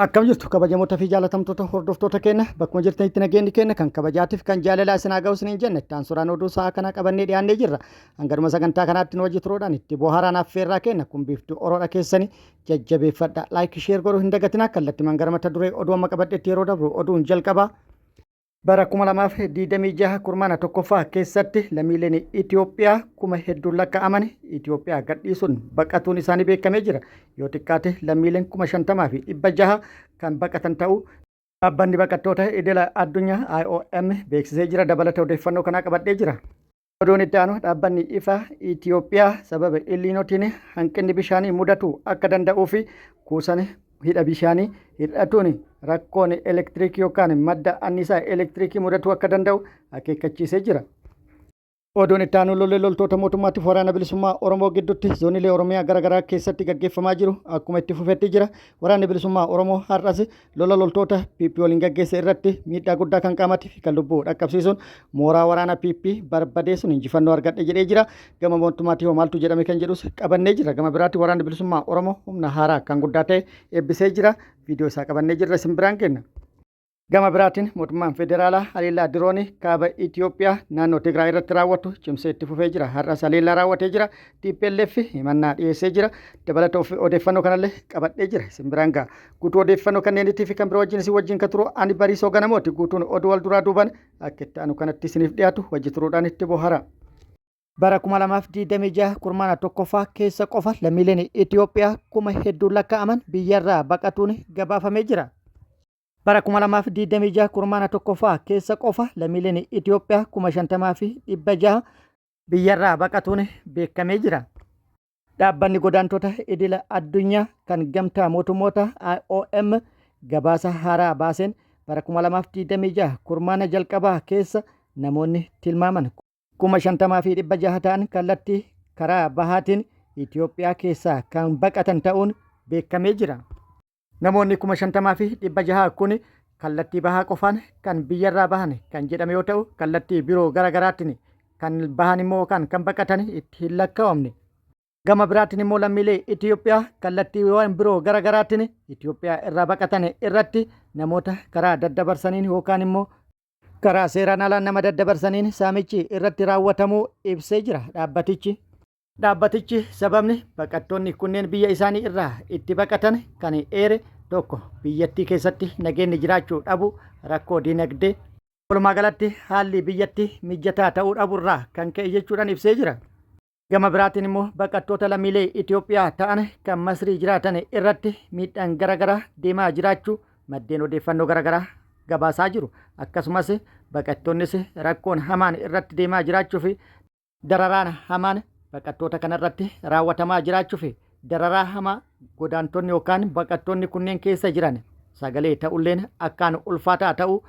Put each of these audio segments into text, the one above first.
Akkam jirtu kabajamoota fi jaalatamtoota hordoftoota keenya bakkuma jirtanitti nageenyi keenya kan kabajaatiif kan jaalalaa isin haa ga'u isiniin jenna itti aansuudhaan oduu sa'a kana qabannee dhiyaannee jirra. Hangadhuma sagantaa kanaatti nu wajji turuudhaan itti bohaaraan affeerraa keenya kun biiftuu oroodha keessanii jajjabeeffadha. Laayik sheer godhuu hin dagatinaa kallattimaan gara mata duree oduu amma qabadhetti yeroo dabru oduun jalqabaa. Bara 2026 kurmaana tokkoffaa keessatti lammiileen Itoophiyaa kuma hedduun lakkaa'aman Itoophiyaa gadhiisuun baqatuun isaanii beekamee jira. Yoo xiqqaate lammiileen 50,600 kan baqatan ta'uu dhaabbanni baqattoota idila addunyaa IOM beeksisee jira. Dabalata odeeffannoo kanaa qabadhee jira. Oduun itti aanu dhaabbanni ifa Itoophiyaa sababa illiinootiin hanqinni bishaanii mudatu akka danda'uu fi kuusan hidha bishaanii hir'atuun rakkoon elektiriikii yookaan madda anniisaa elektiriikii mudatuu akka danda'u akeekkachiisee jira. Oduun itti aanu lolli loltoota mootummaatiif waraana bilisummaa Oromoo gidduutti zoonilee Oromiyaa garaagaraa keessatti gaggeeffamaa jiru akkuma itti fufetti jira. Waraanni bilisummaa Oromoo har'as lola loltoota PP waliin gaggeesse irratti miidhaa guddaa kan qaamaatii fi kan lubbuu dhaqqabsiisuun mooraa waraana PP barbadeessuun injifannoo argadhe jedhee jira. Gama mootummaatii hoo maaltu jedhame kan jedhus qabannee jira. Gama biraatti waraanni bilisummaa Oromoo humna haaraa kan guddaa ta'e eebbisee jira. Viidiyoo isaa qabannee jirra isin biraan kenna. Gama biraatiin mootummaan federaalaa haleellaa diroonii kaaba Itoophiyaa naannoo Tigraay irratti raawwatu cimsee itti fufee jira. Har'as haleellaa raawwatee jira. TPLF himannaa dhiyeessee jira. Dabalata odeeffannoo kanallee qabadhee jira. Isin biraan ga'a. Guutuu odeeffannoo kanneenitii fi kan biroo wajjin isin wajjin kan turu ani Bariisoo Ganamooti. Guutuun oduu wal duraa duuban akka itti aanu kanatti isiniif dhiyaatu wajji turuudhaan itti bohara. Bara 2026 kurmaana tokkoffaa keessa qofa lammiileen Itoophiyaa kuma hedduun lakkaa'aman biyyarraa baqatuun gabaafamee jira. Bara 2026 kurmaana tokkoffaa keessa qofa lammiileen Itoophiyaa 50,600 biyyarraa baqatuun beekamee jira. Dhaabbanni godaantota idila addunyaa kan gamtaa mootummoota IOM gabaasa haaraa baaseen bara 2026 kurmaana jalqabaa keessa namoonni tilmaaman 50,600 ta'an kallattii karaa bahaatiin Itoophiyaa keessaa kan baqatan ta'uun beekamee jira. Namoonni 50,600 kun kallattii bahaa qofaan kan biyyarraa bahan kan jedhame yoo ta'u kallattii biroo gara garaatiin kan bahan immoo kan kan baqatan itti hin lakkaa'amne. Gama biraatiin immoo lammiilee Itoophiyaa kallattiiwwan biroo gara garaatiin Itoophiyaa irraa baqatan irratti namoota karaa daddabarsaniin yookaan immoo karaa seeraan alaa nama daddabarsaniin saamichi irratti raawwatamuu ibsee jira dhaabbatichi. Dhaabbatichi sababni baqattoonni kunneen biyya isaanii irraa itti baqatan kan eere tokko biyyattii keessatti nageenyi jiraachuu dhabu, rakkoo dinagdee, walumaa galatti haalli biyyatti mijataa ta'uu dhabu irraa kan ka'e jechuudhaan ibsee jira. Gama biraatiin immoo baqattoota lammiilee Itoophiyaa ta'an kan Masrii jiraatan irratti miidhaan garaagaraa deemaa jiraachuu maddeen odeeffannoo garaagaraa gabaasaa jiru. Akkasumas baqattoonnis rakkoon hamaan irratti deemaa jiraachuu fi Dararaan hamaan baqattoota kanarratti raawwatamaa jiraachuu fi dararaa hamaa godaantonni yookaan baqattoonni kunneen keessa jiran sagalee ta'ulleen akkaan ulfaataa ta'uu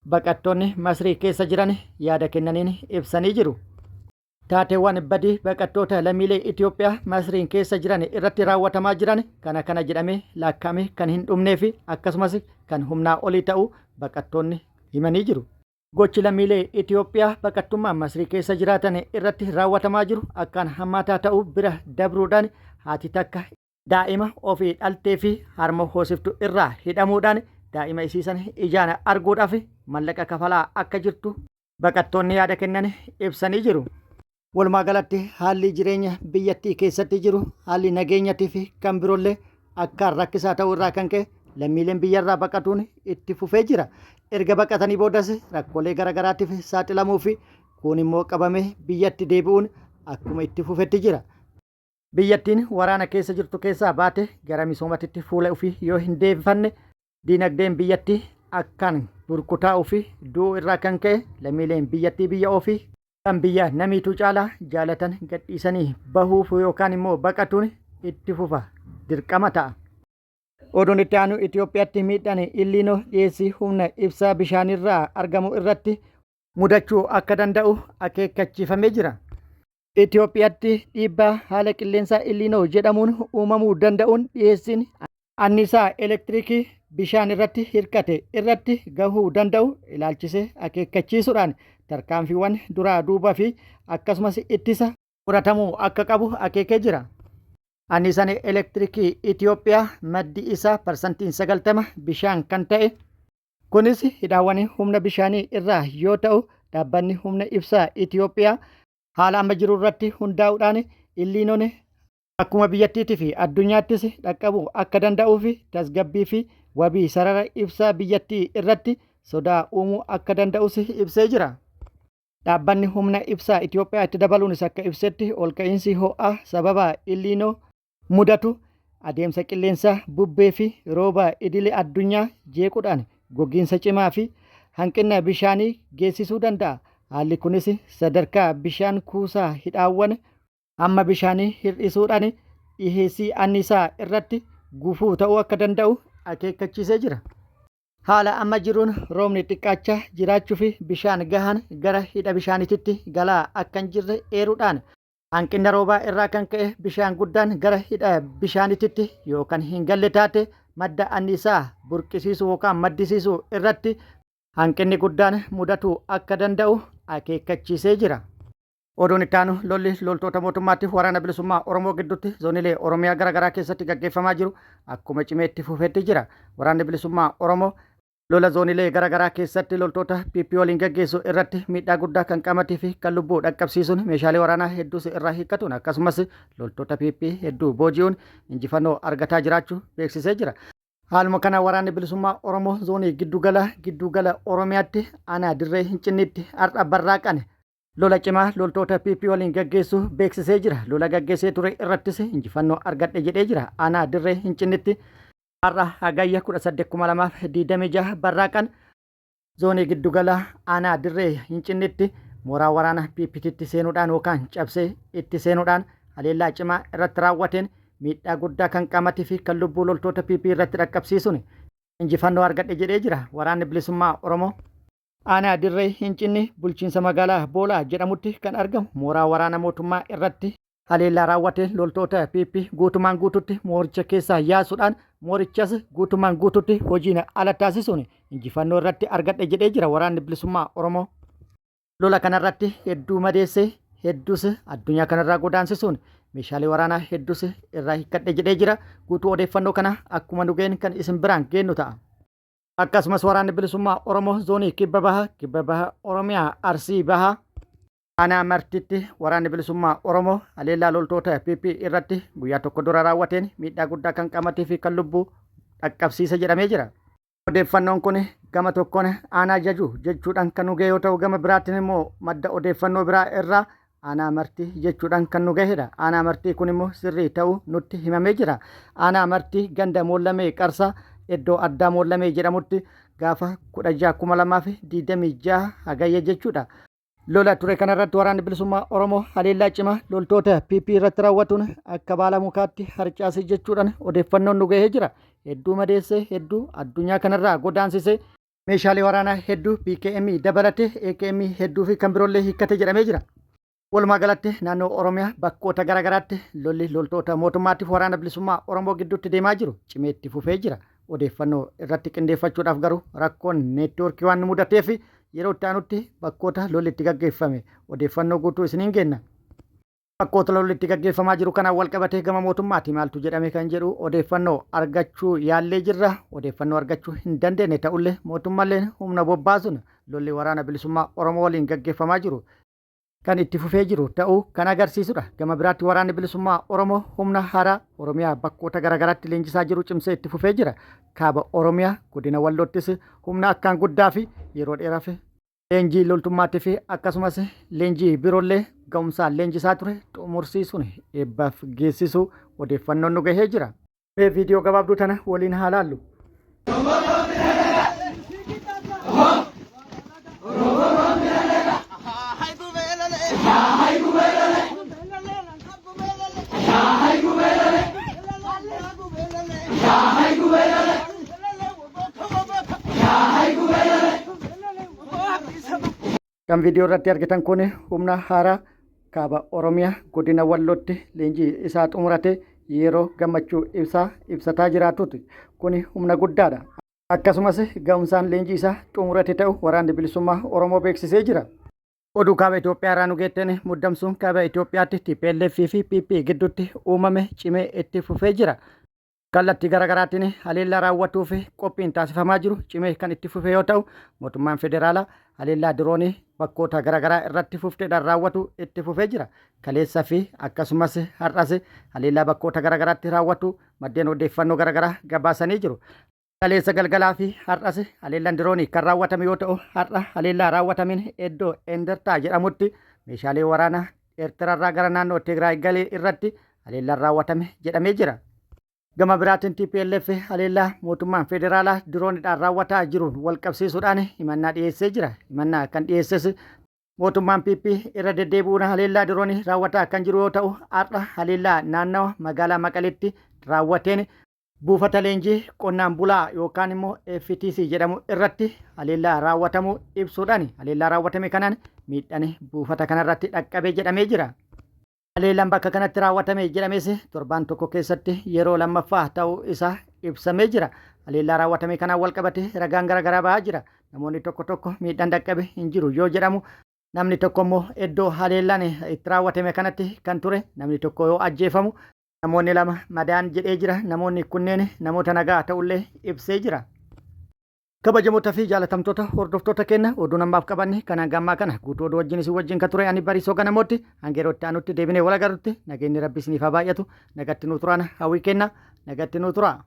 baqattoonni Masrii keessa jiran yaada kennaniin ibsanii jiru. Taateewwan badii baqattoota lammiilee Itoophiyaa Masriin keessa jiran irratti raawwatamaa jiran kana kana jedhamee lakkaa'amee kan hin dhumnee fi akkasumas kan humnaa olii ta'uu baqattoonni himanii jiru. Gochi lammiilee Itoophiyaa baqattummaan Masrii keessa jiraatan irratti raawwatamaa jiru akkaan hammaataa ta'uu bira dabruudhaan haati takka daa'ima ofii dhaltee fi harma hoosiftu irraa hidhamuudhaan daa'ima isii sana ijaan arguudhaaf mallaqa kafalaa akka jirtu baqattoonni yaada kennan ibsanii jiru. Walumaa galatti haalli jireenya biyyattii keessatti jiru haalli nageenyatii fi kan biroollee akkaan rakkisaa ta'uu irraa kan ka'e lammiileen biyyarraa baqatuun itti fufee jira. Erga baqatanii boodas rakkoolee garaagaraatiif saaxilamuu fi kuun immoo qabamee biyyatti deebi'uun akkuma itti fufetti jira. Biyyattiin waraana keessa jirtu keessaa baate gara misoomatitti fuula ofii yoo hin deebifanne diinagdeen biyyattii akkaan burkutaa'uu fi du'uu irraa kan ka'e lammiileen biyyattii biyya ofii kan biyya namiituu caalaa jaalatan gadhiisanii bahuuf yookaan immoo baqatuun itti fufa dirqama ta'a. Oduun itti aanu Itoophiyaatti miidhaan illiinoo dhiyeessii humna ibsaa bishaanirraa argamu irratti mudachuu akka danda'u akeekkachiifamee jira. Itoophiyaatti dhiibbaa haala qilleensaa illiinoo jedhamuun uumamuu danda'uun dhiyeessiin anniisaa elektiriikii bishaan irratti hirkate irratti gahuu danda'u ilaalchisee akeekkachiisuudhaan tarkaanfiiwwan duraa duuba fi akkasumas ittisa fudhatamuu akka qabu akeekee jira. Anniisaan elektirikii Itiyoophiyaa maddi isaa parsantiin 90 bishaan kan ta'e, kunis hidhaawwan humna bishaanii irraa yoo ta'u, dhaabbanni humna ibsaa Itiyoophiyaa haala amma jiru irratti hundaa'uudhaan Illiinoon akkuma biyyattiitii fi addunyaattis dhaqqabuu akka danda'uu fi tasgabbii fi wabii sarara ibsaa biyyattii irratti sodaa uumuu akka danda'us ibsee jira. Dhaabbanni Humna Ibsaa Itiyoophiyaa itti dabaluunis akka ibsetti olka'iinsi ho'aa sababa Illiinoo mudatu adeemsa qilleensaa, bubbee fi rooba idile addunyaa jeequudhaan gogiinsa cimaa fi hanqina bishaanii geessisuu danda'a. Haalli kunis sadarkaa bishaan kuusaa hidhaawwan hamma bishaanii hir'isuudhaan dhiheessii anniisaa irratti gufuu ta'uu akka danda'u akeekkachiisee jira. Haala amma jiruun roobni xiqqaachaa jiraachuu fi bishaan gahaan gara hidha bishaaniititti galaa akka hin jirre eeruudhaan, hanqinna roobaa irraa kan ka'e bishaan guddaan gara hidha bishaaniititti yoo kan hin galle taate madda anniisaa burqisiisuu yookaan maddisiisuu irratti hanqinni guddaan mudatuu akka danda'u akeekkachiisee jira. Oduun itti aanu lolli loltoota mootummaatiif waraana bilisummaa Oromoo gidduutti zoonilee Oromiyaa gara garaa keessatti gaggeeffamaa jiru akkuma cimee itti fufetti jira. Waraanni bilisummaa Oromoo lola zoonilee gara garaa keessatti loltoota PP waliin gaggeessu irratti miidhaa guddaa kan qaamatii fi kan lubbuu dhaqqabsiisuun meeshaalee waraanaa hedduus irraa hiikkatuun akkasumas loltoota PP hedduu booji'uun injifannoo argataa jiraachuu beeksisee jira. Haaluma kana waraanni bilisummaa Oromoo zoonii giddugala giddugala Oromiyaatti aanaa dirree Hincinniitti har'a barraaqan lola cimaa loltoota PP waliin gaggeessu beeksisee jira. Lola gaggeessee ture irrattis injifannoo argadhe jedhee jira. Aanaa Dirree Hincinnitti har'a Hagayya 18,2026 barraaqan zoonii giddugala aanaa Dirree Hincinnitti mooraa waraana PPTtti seenuudhaan yookaan cabsee itti seenuudhaan haleellaa cimaa irratti raawwateen miidhaa guddaa kan qaamatii fi kan lubbuu loltoota PP irratti dhaqqabsiisuun injifannoo argadhe jedhee jira. Waraanni bilisummaa Oromoo. Aanaa Dirree Hincinni bulchiinsa magaalaa Boolaa jedhamutti kan argamu mooraa waraana mootummaa irratti haleellaa raawwateen loltoota PP guutumaan guututti mooricha keessaa yaasuudhaan moorichas guutumaan guututti hojiin ala taasisuun injifannoo irratti argadhe jedhee jira waraanni bilisummaa Oromoo. Lola kanarratti hedduu madeessee hedduus addunyaa kanarraa godaansisuun meeshaalee waraanaa hedduus irraa hiikkadhe jedhee jira. Guutuu odeeffannoo kana akkuma nu ga'een kan isin biraan geennu ta'a. Akkasumas waraanni bilisummaa Oromoo zoonii kibba baha kibba baha Oromiyaa Arsii baha aanaa Martitti waraanni bilisummaa Oromoo haleellaa loltoota PP irratti guyyaa tokko dura raawwateen miidhaa guddaa kan qaamatii fi kan lubbuu dhaqqabsiise jedhamee jira. Odeeffannoon kun gama tokkoon aanaa Jajuu jechuudhaan kan nu ga'e yoo ta'u gama biraatiin immoo madda odeeffannoo biraa irraa Aanaa Martii jechuudhaan kan nu gahedha. Aanaa Martii kun immoo sirrii ta'uu nutti himamee jira. Aanaa Martii ganda Moollamee Qarsaa iddoo addaa Moollamee jedhamutti gaafa 16,2026 Hagayya jechuudha. Lola ture kanarratti waraanni bilisummaa Oromoo haleellaa cimaa loltoota PP irratti raawwatuun akka baala mukaatti harcaase jechuudhaan odeeffannoon nu gahee jira. Hedduu madeessee hedduu addunyaa kanarraa godaansisee Meeshaalee waraanaa hedduu PKM dabalatee AKM hedduu fi kan biroollee hiikkate jedhamee jira. Walumaa galatti naannoo Oromiyaa bakkoota garaagaraatti lolli loltoota mootummaatiif waraana bilisummaa Oromoo gidduutti deemaa jiru cimee itti fufee jira. Odeeffannoo irratti qindeeffachuudhaaf garuu rakkoon neetwoorkii waan nu mudateef yeroo itti aanutti bakkoota lolli itti gaggeeffame odeeffannoo guutuu isiniin geenna. Bakkoota lolli itti gaggeeffamaa jiru kanaan walqabatee gama mootummaati maaltu jedhame kan jedhu odeeffannoo argachuu yaallee jirra. Odeeffannoo argachuu hin dandeenye ta'ullee mootummaalleen humna bobbaasuun lolli waraana bilisummaa Oromoo waliin gaggeeffamaa jiru kan itti fufee jiru ta'uu kan agarsiisudha. Gama biraatti waraanni bilisummaa Oromoo humna haaraa Oromiyaa bakkoota garaagaraatti leenjisaa jiru cimsee itti fufee jira. Kaaba Oromiyaa godina Walloottis humna akkaan guddaa fi yeroo dheeraaf Leenjii loltummaatii fi akkasumas leenjii biroollee ga'umsaan leenjisaa ture xumursiisuun eebbaaf geessisuu odeeffannoon nu gahee jira. Mee viidiyoo gabaabduu tana waliin haa laallu. Kan viidiyoo irratti argitan kun humna haaraa kaaba Oromiyaa godina Wallootti leenjii isaa xumurate yeroo gammachuu ibsaa ibsataa jiraatuti. Kun humna guddaadha. Akkasumas ga'umsaan leenjii isaa xumurate ta'u waraanni bilisummaa Oromoo beeksisee jira. Oduu kaaba Itoophiyaa irraa nu geetteen muddamsuun kaaba Itoophiyaatti TPLF fi PP gidduutti uumame cimee itti fufee jira. Kallattii garaagaraatiin haleellaa raawwatuuf qophiin taasifamaa jiru cimee kan itti fufe yoo ta'u, mootummaan federaalaa haleellaa diroonii bakkoota garaagaraa irratti fufteedhaan raawwatu itti fufee jira. Kaleessa fi akkasumas har'as haleellaa bakkoota garaagaraatti raawwatu maddeen odeeffannoo garaagaraa gabaasanii jiru. Kaleessa galgalaa fi har'as haleellaan diroonii kan raawwatame yoo ta'u, har'a haleellaa raawwatameen iddoo Endertaa jedhamutti meeshaalee waraanaa Eertiraarraa gara naannoo Tigraay galee irratti haleellaan raawwatame jedhamee jira. Gama biraatiin TPLF haleellaa mootummaan federaalaa dirooniidhaan raawwataa jiruun wal qabsiisuudhaan himannaa dhiyeessee jira. Himannaa kan dhiyeesses mootummaan PP irra deddeebi'uun haleellaa diroonii raawwataa kan jiru yoo ta'u, har'a haleellaa naannawa magaalaa Maqaleetti raawwateen Buufata leenjii qonnaan bulaa yookaan immoo FTC jedhamu irratti haleellaa raawwatamuu ibsuudhaan haleellaa raawwatame kanaan miidhaan buufata kanarratti dhaqqabe jedhamee jira. Haleellaan bakka kanatti raawwatame jedhames torbaan tokko keessatti yeroo lammaffaa ta'uu isaa ibsamee jira. Haleellaa raawwatame kanaan walqabate ragaan garaagaraa bahaa jira. Namoonni tokko tokko miidhaan dhaqqabe hin jiru yoo jedhamu namni tokko immoo iddoo haleellaan itti raawwatame kanatti kan ture namni tokko yoo ajjeefamu Namoonni 2 madaa'an jedhee jira. Namoonni kunneen namoota nagaa ta'ullee ibsee jira. Kabajamoota fi jaalatamtoota hordoftoota keenya oduun ammaaf qabanne kan hanga ammaa kana guutuu oduu wajjin isin wajjin kan ture ani Bariisoo Ganamootti hanga yeroo itti aanutti deebinee wal agarrutti nageenyi rabbi isiniif haa baay'atu nagatti nuu turaan hawwii kenna nagatti nuu turaa.